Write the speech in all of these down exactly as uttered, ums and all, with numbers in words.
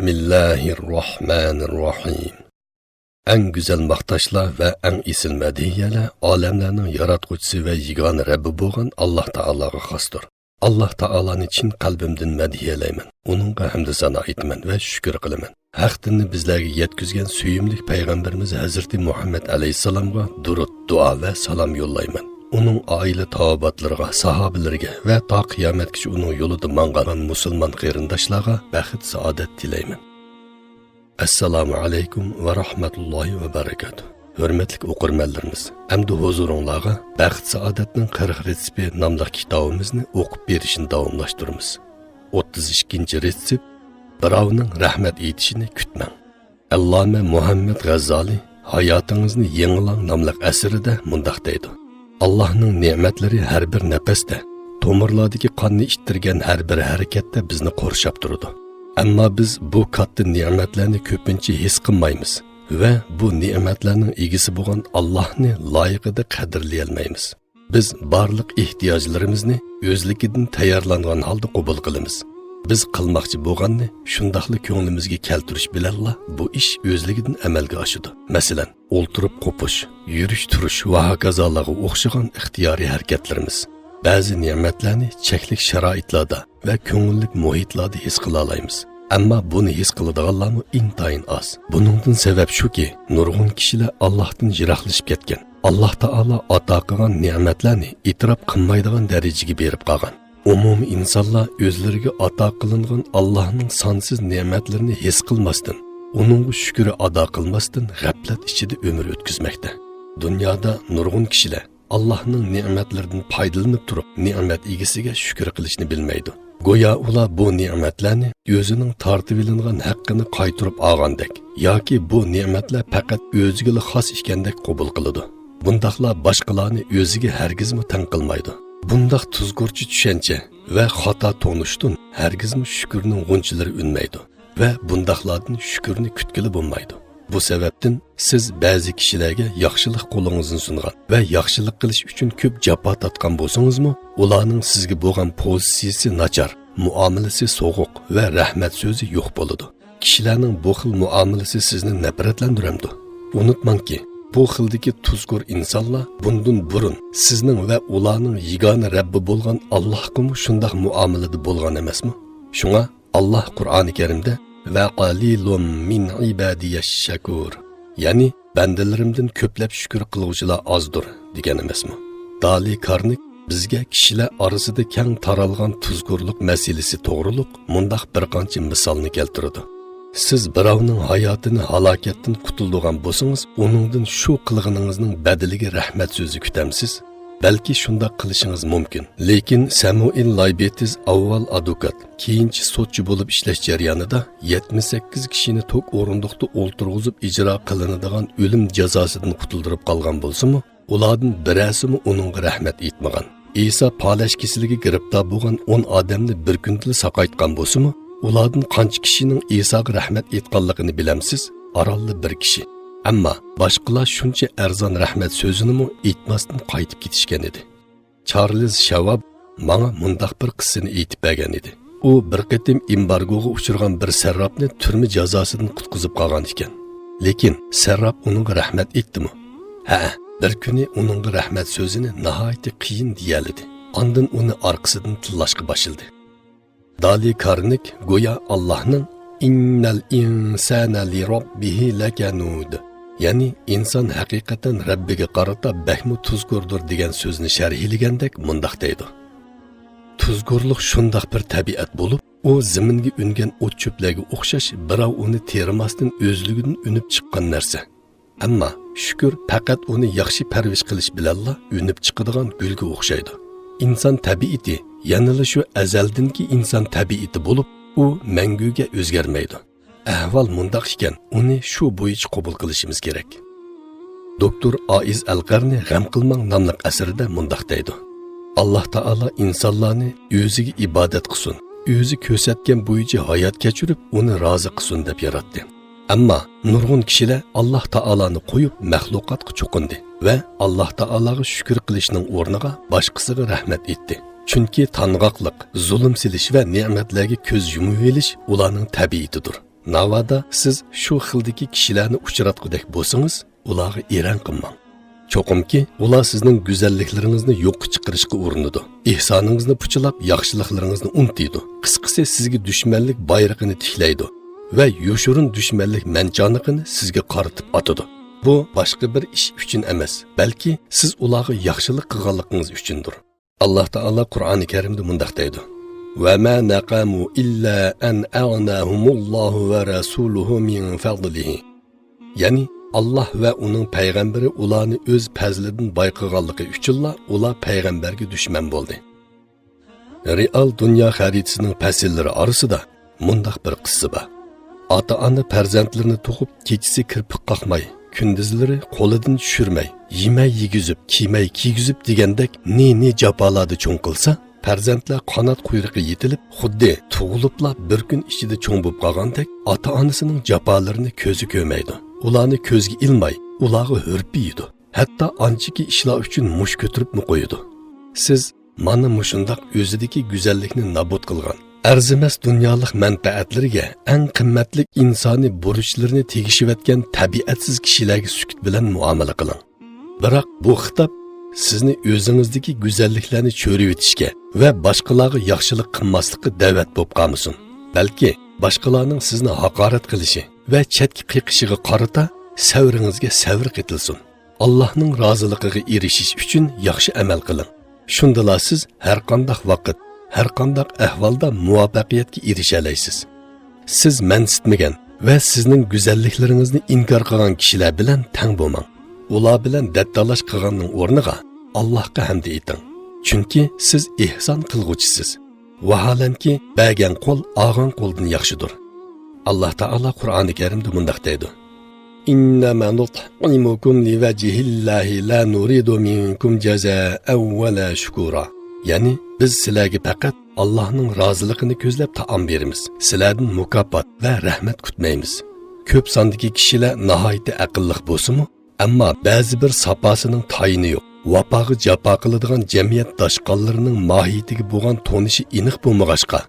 بىسمىللاھىررەھمانىررەھىم. ئەڭ گۈزەل ماختاشلار ۋە ئەڭ ئېسىل مەدھىيەلەر ئالەملەرنىڭ ياراتقۇچىسى ۋە يېگانە رەببى بولغان ئاللاھ تائالاغا خاستۇر. ئاللاھ تائالانى چىن قەلبىمدىن مەدھىيەلەيمەن، ئۇنىڭغا ھەمدۇ سانا ئېيتىمەن ۋە شۈكۈر قىلىمەن. ھەق دىننى بىزلەرگە يەتكۈزگەن سۆيۈملۈك پەيغەمبىرىمىز ھەزرىتى مۇھەممەد ئەلەيھىسسالامغا دۇرۇت، دۇئا ۋە سالام يوللايمەن. ئۇنىڭ ئائىلە تاۋابىئاتلىرىغا، ساھابىلىرىگە ۋە تا قىيامەتكىچە ئۇنىڭ يولىدا ماڭغان مۇسۇلمان قېرىنداشلارغا بەخت، سائادەت تىلەيمەن. ئەسسالامۇ ئەلەيكۇم ۋە رەھمەتۇللاھى ۋە بەرەكاتۇھ. ھۆرمەتلىك ئوقۇرمەنلىرىمىز، ئەمدى ھۇزۇرۇڭلارغا بەخت سائادەتنىڭ قىرىق رېتسېپى ناملىق كىتابىمىزنى ئوقۇپ بېرىشنى داۋاملاشتۇرىمىز. ئوتتۇز ئىككىنچى رېتسېپ، بىراۋنىڭ رەھمەت ئېيتىشىنى كۈتمەڭ. ئەللامە مۇھەممەد غەززالى، ھاياتىڭىزنى يېڭىلاڭ ناملىق ئەسىرىدە مۇنداق دەيدۇ: ئاللاھنىڭ نېمەتلىرى ھەر بىر نەپەستە، تومۇرلاردىكى قاننى ئىتتىرگەن ھەر بىر ھەرىكەتتە بىزنى قورشاپ تۇرىدۇ. ئەمما بىز بۇ كاتتا نېمەتلەرنى كۆپىنچە ھېس قىلمايمىز ۋە بۇ نېمەتلەرنىڭ ئىگىسى بولغان ئاللاھنى لايىقىدا قەدىرلىيەلمەيمىز. بىز بارلىق ئېھتىياجلىرىمىزنى ئۆزلۈكىدىن تەييارلانغان ھالدا قوبۇل قىلىمىز. بىز قىلماقچى بولغاننى شۇنداقلا كۆڭلىمىزگە كەلتۈرۈش بىلەنلا بۇ ئىش ئۆزلۈكىدىن ئەمەلگە ئاشىدۇ. مەسىلەن، ئولتۇرۇپ قوپۇش، يۈرۈش تۇرۇش ۋە ھاكازالارغا ئوخشىغان ئىختىيارىي ھەرىكەتلىرىمىز. بەزى نېمەتلەرنى چەكلىك شارائىتلاردا ۋە كۆڭۈللۈك مۇھىتلاردا ھېس قىلالايمىز. ئەمما بۇنى ھېس قىلىدىغانلارمۇ ئىنتايىن ئاز. بۇنىڭدىن سەۋەب شۇكى، نۇرغۇن كىشىلەر ئاللاھتىن يىراقلىشىپ كەتكەن. ئاللاھ تائالا ئاتا قىلغان نېمەتلەرنى ئېتىراپ قىلمايدىغان دەرىجىگە بېرىپ قالغان. ئومۇمىي ئىنسانلار ئۆزلىرىگە ئاتا قىلىنغان ئاللاھنىڭ سانسىز نېمەتلىرىنى ھېس قىلماستىن، ئۇنىڭغا شۈكرى ئادا قىلماستىن غەپلەت ئىچىدە ئۆمۈر ئۆتكۈزمەكتە. دۇنيادا نۇرغۇن كىشىلەر ئاللاھنىڭ نېمەتلىرىدىن پايدىلىنىپ تۇرۇپ، نېمەت ئىگىسىگە شۈكۈر قىلىشنى بىلمەيدۇ. گويا ئۇلار بۇ نېمەتلەرنى ئۆزىنىڭ تارتىۋېلىنغان ھەققىنى قايتۇرۇپ ئالغاندەك ياكى بۇ نېمەتلەر پەقەت ئۆزىگىلا خاس ئىكەندەك قوبۇل قىلىدۇ. بۇنداقلار باشقىلارنى ئۆزىگە ھەرگىزمۇ تەڭ قىلمايدۇ. بۇنداق تۇزكورچى چۈشەنچە ۋە خاتا تونۇشتىن ھەرگىزمۇ شۈكۈرنىڭ غۇنچىلىرى ئۈنمەيدۇ ۋە بۇنداقلاردىن شۈكۈرنى كۈتكىلى بولمايدۇ. بۇ سەۋەبتىن سىز بەزى كىشىلەرگە ياخشىلىق قولىڭىزنى سۇنغان ۋە ياخشىلىق قىلىش ئۈچۈن كۆپ جاپا تارتقان بولسىڭىزمۇ، ئۇلارنىڭ سىزگە بولغان پوزىتسىيىسى ناچار، مۇئامىلىسى سوغۇق ۋە رەھمەت سۆزى يوق بولىدۇ. كىشىلەرنىڭ بۇ خىل مۇئامىلىسى سىزنى نەپرەتلەندۈرەمدۇ؟ ئۇنتۇماڭكى، بۇ خىلدىكى تۇزكور ئىنسانلار بۇندىن بۇرۇن سىزنىڭ ۋە ئۇلارنىڭ يېگانە رەببى بولغان ئاللاھقىمۇ شۇنداق مۇئامىلىدە بولغان ئەمەسمۇ؟ شۇڭا ئاللاھ قۇرئانى كەرىمدە «ۋە قەلىلۇم مىن ئىبادىيەش شەكۇر»، يەنى «بەندىلىرىمدىن كۆپلەپ شۈكۈر قىلغۇچىلار ئازدۇر» دېگەن ئەمەسمۇ؟ دالى كارنېگ بىزگە كىشىلەر ئارىسىدا كەڭ تارالغان تۇزكورلۇق مەسىلىسى توغرۇلۇق مۇنداق بىر قانچە مىسالنى كەلتۈرىدۇ. سىز بىراۋنىڭ ھاياتىنى ھالاكەتتىن قۇتۇلدۇرغان بولسىڭىز، ئۇنىڭدىن شۇ قىلغىنىڭىزنىڭ بەدىلىگە رەھمەت سۆزى كۈتەمسىز؟ بەلكى شۇنداق قىلىشىڭىز مۇمكىن. لېكىن سەمۇئېل لايبېتىز ئاۋۋال ئادۋوكات، كېيىنچە سوتچى بولۇپ ئىشلەش جەريانىدا يەتمىش سەككىز كىشىنى توك ئورۇندۇقتا ئولتۇرغۇزۇپ ئىجرا قىلىنىدىغان ئۆلۈم جازاسىدىن قۇتۇلدۇرۇپ قالغان بولسىمۇ، ئۇلاردىن بىرەرسىمۇ ئۇنىڭغا رەھمەت ئېيتمىغان. ئىسا پالەچ كېسىلىگە گىرىپتار بولغان ئون ئادەمنى بىر كۈندىلا ساقايتقان بولسىمۇ، ئۇلاردىن قانچە كىشىنىڭ ئىساغا رەھمەت ئېيتقانلىقىنى بىلەمسىز؟ ئارانلا بىر كىشى. ئەمما باشقىلار شۇنچە ئەرزان رەھمەت سۆزىنىمۇ ئېيتماستىن قايتىپ كېتىشكەن ئىدى. چارلىز شاۋاب ماڭا مۇنداق بىر قىسسىنى ئېيتىپ بەرگەن ئىدى. ئۇ بىر قېتىم ئېمبارگوغا ئۇچرىغان بىر سەرراپنى تۈرمە جازاسىدىن قۇتقۇزۇپ قالغان ئىكەن. لېكىن سەرراپ ئۇنىڭغا رەھمەت ئېيتتىمۇ؟ ھەئە، بىر كۈنى ئۇنىڭغا رەھمەت سۆزىنى ناھايىتى قىيىن دېيەلىدى. ئاندىن ئۇنى ئارقىسىدىن تىللاشقا باشلىدى. دالى كارنېگ گويا ئاللاھنىڭ «ئىننەل ئىنسانە لىرەببىھى لەكەنۇد»، يەنى «ئىنسان ھەقىقەتەن رەببىگە قارىتا بەكمۇ تۇزكوردۇر» دېگەن سۆزنى شەرھلىگەندەك مۇنداق دەيدۇ: تۇزكورلۇق شۇنداق بىر تەبىئەت بولۇپ، ئۇ زېمىنگە ئۈنگەن ئوت-چۆپلەرگە ئوخشاش، بىراۋ ئۇنى تېرىماستىن ئۆزلۈكىدىن ئۈنۈپ چىققان نەرسە. ئەمما شۈكۈر پەقەت ئۇنى ياخشى پەرۋىش قىلىش بىلەنلا ئۈنۈپ چىقىدىغان گۈلگە ئوخشايدۇ. ئىنسان تەبىئىتى يەنىلا شۇ ئەزەلدىنكى ئىنسان تەبىئىتى بولۇپ، ئۇ مەڭگۈگە ئۆزگەرمەيدۇ. ئەھۋال مۇنداق ئىكەن، ئۇنى شۇ بويىچە قوبۇل قىلىشىمىز كېرەك. دوكتور ئائىز ئەلقەرنى «غەم قىلماڭ» ناملىق ئەسىرىدە مۇنداق دەيدۇ: ئاللاھ تائالا ئىنسانلارنى ئۆزىگە ئىبادەت قىلسۇن، ئۆزى كۆرسەتكەن بويىچە ھايات كەچۈرۈپ، ئۇنى رازى قىلسۇن دەپ ياراتتى. ئەمما نۇرغۇن كىشىلەر ئاللاھ تائالانى قويۇپ، مەخلۇقاتقا چوقۇندى ۋە ئاللاھ تائالاغا شۈكۈر قىلىشنىڭ ئورنىغا باشقىسىغا رەھمەت ئېيتتى. چۈنكى تانغاقلىق، زۇلۇم سېلىش ۋە نېمەتلەرگە كۆز يۇمۇۋېلىش ئۇلارنىڭ تەبىئىتىدۇر. ناۋادا سىز شۇ خىلدىكى كىشىلەرنى ئۇچراتقۇدەك بولسىڭىز، ئۇلارغا ئېرەن قىلماڭ. چوقۇمكى، ئۇلار سىزنىڭ گۈزەللىكلىرىڭىزنى يوققا چىقىرىشقا ئۇرۇنىدۇ، ئېھسانىڭىزنى پۇچىلاپ، ياخشىلىقلىرىڭىزنى ئۇنتۇيدۇ. قىسقىسى، سىزگە دۈشمەنلىك بايرىقىنى تىكلەيدۇ ۋە يوشۇرۇن دۈشمەنلىك مەنچانىقىنى سىزگە قارىتىپ ئاتىدۇ. بۇ باشقا بىر ئىش ئۈچۈن ئەمەس، بەلكى سىز ئۇلارغا ياخشىلىق قىلغانلىقىڭىز ئۈچۈندۇر. ئاللاھ تائالا قۇرئانى كەرىمدە مۇنداق دەيدۇ: «وما نقموا إلا أن أغناهم الله ورسوله من فضله.» يەنى، ئاللاھ ۋە ئۇنىڭ پەيغەمبىرى ئۇلارنى ئۆز پەزلىدىن باي قىلغانلىقى ئۈچۈنلا ئۇلار پەيغەمبەرگە دۈشمەن بولدى. رېئال دۇنيا خەرىتىسىنىڭ پەسىللىرى ئارىسىدا مۇنداق بىر قىسسە بار. ئاتا-ئانا پەرزەنتلىرىنى تۇغۇپ، كېچىسى كىرپىك قاقماي، كۈندۈزلىرى قولىدىن چۈشۈرمەي، يېمەي يېگۈزۈپ، كىيمەي كىيگۈزۈپ دېگەندەك نى-نى جاپالاردا چوڭ قىلسا، پەرزەنتلەر قانات قۇيرۇقى يېتىلىپ، خۇددى تۇغۇلۇپلا بىر كۈن ئىچىدە چوڭ بولۇپ قالغاندەك، ئاتا-ئانىسىنىڭ جاپالىرىنى كۆزى كۆرمەيدۇ. ئۇلارنى كۆزگە ئىلماي، ئۇلارغا ھۈرپىيىدۇ. ھەتتا ئانچىكى ئىشلار ئۈچۈن مۇش كۆتۈرۈپمۇ قويىدۇ. سىز مانا مۇشۇنداق ئۆزىدىكى گۈزەللىكنى نابۇت قىلغان، ئەرزىمەس دۇنيالىق مەنپەئەتلىرىگە، ئەڭ قىممەتلىك ئىنسانىي بۇرچلىرىنى تېگىشىۋەتكەن تەبىئەتسىز كىشىلەرگە سۈكۈت بىلەن مۇئامىلە قىلىڭ. بىراق بۇ خىتاب سىزنى ئۆزىڭىزدىكى گۈزەللىكلەرنى چۆرۈۋېتىشكە ۋە باشقىلارغا ياخشىلىق قىلماسلىققا دەۋەت بولۇپ قالمىسۇن. بەلكى باشقىلارنىڭ سىزنى ھاقارەت قىلىشى ۋە چەتكە قېقىشىغا قارىتا سەۋرىڭىزگە سەۋر قېتىلسۇن. ئاللاھنىڭ رازىلىقىغا ئېرىشىش ئۈچۈن ياخشى ئەمەل قىلىڭ. شۇندىلا سىز ھەرقانداق ۋاقىت، ھەرقانداق ئەھۋالدا مۇۋەپپەقىيەتكە ئېرىشەلەيسىز. سىز مەنسىتمىگەن ۋە سىزنىڭ گۈزەللىكلىرىڭىزنى ئىنكار قىلغان كىشىلەر بىلەن تەڭ بولماڭ. ئۇلار بىلەن دەتتالاش قىلغاننىڭ ئورنىغا ئاللاھقا ھەمدە ئېيتىڭ. چۈنكى سىز ئېھسان قىلغۇچىسىز. ۋاھالەنكى، بەرگەن قول ئالغان قولدىن ياخشىدۇر. ئاللاھ تائالا قۇرئانى كەرىمدە مۇنداق دەيدۇ: «إنما نطعمكم لوجه الله لا نريد منكم جزاء ولا شكورا.» يەنى، بىز سىلەرگە پەقەت ئاللاھنىڭ رازىلىقىنى كۆزلەپ تائام بېرىمىز، سىلەردىن مۇكاپات ۋە رەھمەت كۈتمەيمىز. كۆپ ساندىكى كىشىلەر ناھايىتى ئەقىللىق بولسىمۇ، ئەمما بەزى بىر ساپاسىنىڭ تايىنى يوق، ۋاپاغا جاپا قىلىدىغان جەمئىيەت داشقاللىرىنىڭ ماھىيىتىگە بولغان تونۇشى ئېنىق بولمىغاچقا،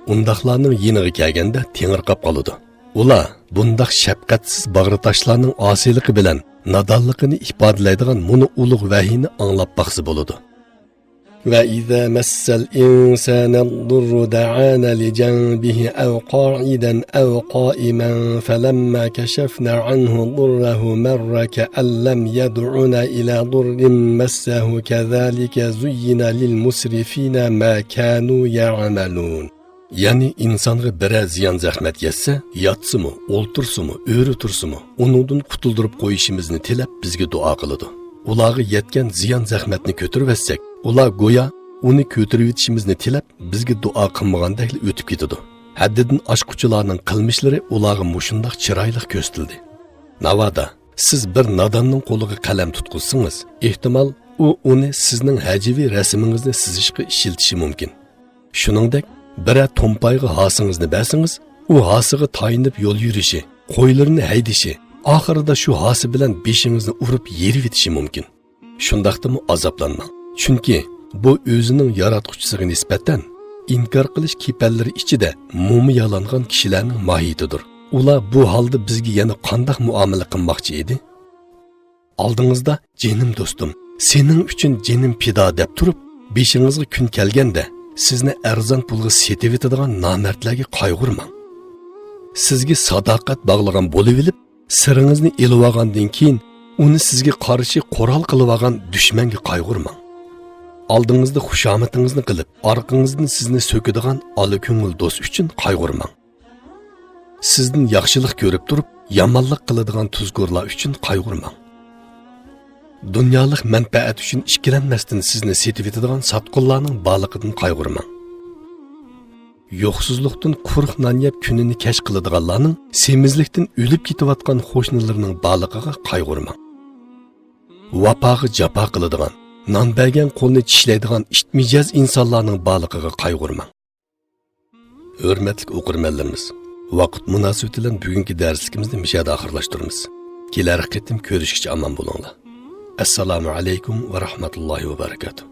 ئۇنداقلارنىڭ يېنىغا كەلگەندە تېڭىرقاپ قالىدۇ. ئۇلار بۇنداق شەپقەتسىز باغرىتاشلارنىڭ ئاسىيلىقى بىلەن نادانلىقىنى ئىپادىلەيدىغان مۇنۇ ئۇلۇغ ۋەھىينى ئاڭلاپ باقسا بولىدۇ. وإذا مس الإنسان الضر دعانا لجنبه أو قاعدا أو قائما فلما كشفنا عنه ضره مر كأن لم يدعنا إلى ضر مسه كذلك زين للمسرفين ما كانوا يعملون. يەنى ئىنسانغا بىرەر زىيان-زەخمەت يەتسە، ياتسىمۇ، ئولتۇرسىمۇ، ئۆرە تۇرسىمۇ، ئۇنىڭدىن قۇتۇلدۇرۇپ قويۇشىمىزنى تىلەپ بىزگە دۇئا قىلىدۇ. ئۇلارغا يەتكەن زىيان-زەخمەتنى كۆتۈرۈۋەتسەك، ئۇلار گويا ئۇنى كۆتۈرۈۋېتىشىمىزنى تىلەپ بىزگە دۇئا قىلمىغاندەكلا ئۆتۈپ كېتىدۇ. ھەددىدىن ئاشقۇچىلارنىڭ قىلمىشلىرى ئۇلارغا مۇشۇنداق چىرايلىق كۆرسىتىلدى. ناۋادا سىز بىر ناداننىڭ قولىغا قەلەم تۇتقۇزسىڭىز، ئېھتىمال، ئۇ ئۇنى سىزنىڭ ھەجۋىي رەسىمىڭىزنى سىزىشقا ئىشلىتىشى مۇمكىن. شۇنىڭدەك، بىرەر تومپايغا ھاسىڭىزنى بەرسىڭىز، ئۇ ھاسىغا تايىنىپ يول يۈرۈشى، قويلىرىنى ھەيدىشى، ئاخىرىدا شۇ ھاسا بىلەن بېشىڭىزنى ئۇرۇپ يېرىۋېتىشى مۇمكىن. شۇنداقتىمۇ ئازابلانماڭ. چۈنكى بۇ ئۆزىنىڭ ياراتقۇچىسىغا نىسبەتەن ئىنكار قىلىش كېپەنلىرى ئىچىدە مۇمىيالانغان كىشىلەرنىڭ ماھىيىتىدۇر. ئۇلار بۇ ھالدا بىزگە يەنە قانداق مۇئامىلە قىلماقچى ئىدى؟ ئالدىڭىزدا «جېنىم دوستۇم، سېنىڭ ئۈچۈن جېنىم پىدا» دەپ تۇرۇپ، بېشىڭىزغا كۈن كەلگەندە سىزنى ئەرزان پۇلغا سېتىۋېتىدىغان نامەردلەرگە قايغۇرماڭ. سىزگە ساداقەت باغلىغان بولۇۋېلىپ، سىرىڭىزنى ئېلىۋالغاندىن كېيىن، ئۇنى سىزگە قارشى قورال قىلىۋالغان دۈشمەنگە قايغۇرماڭ. ئالدىڭىزدا خۇشامىتىڭىزنى قىلىپ، ئارقىڭىزدىن سىزنى سۆكىدىغان ئالا كۆڭۈل دوست ئۈچۈن قايغۇرماڭ. سىزدىن ياخشىلىق كۆرۈپ تۇرۇپ، يامانلىق قىلىدىغان تۇزكورلار ئۈچۈن قايغۇرماڭ. دۇنيالىق مەنپەئەت ئۈچۈن ئىككىلەنمەستىن سىزنى سېتىۋېتىدىغان ساتقۇنلارنىڭ بارلىقىدىن قايغۇرماڭ. يوقسۇزلۇقتىن قۇرۇق نان يەپ كۈنىنى كەچ قىلىدىغانلارنىڭ سېمىزلىكتىن ئۆلۈپ كېتىۋاتقان قوشنىلىرىنىڭ بارلىقىغا قايغۇرماڭ. ۋاپاغا جاپا قىلىدىغان، نان بەرگەن قولنى چىشلەيدىغان ئىت مىجەز ئىنسانلارنىڭ بارلىقىغا قايغۇرماڭ. ھۆرمەتلىك ئوقۇرمەنلىرىمىز، ۋاقىت مۇناسىۋىتى بىلەن بۈگۈنكى دەرسلىكىمىزنى مۇشۇ يەردە ئاخىرلاشتۇرىمىز. كېلەر قېتىم كۆرۈشكىچە ئامان بولۇڭلار. ئەسسالامۇ ئەلەيكۇم ۋە رەھمەتۇللاھى ۋە بەرىكاتۇھ.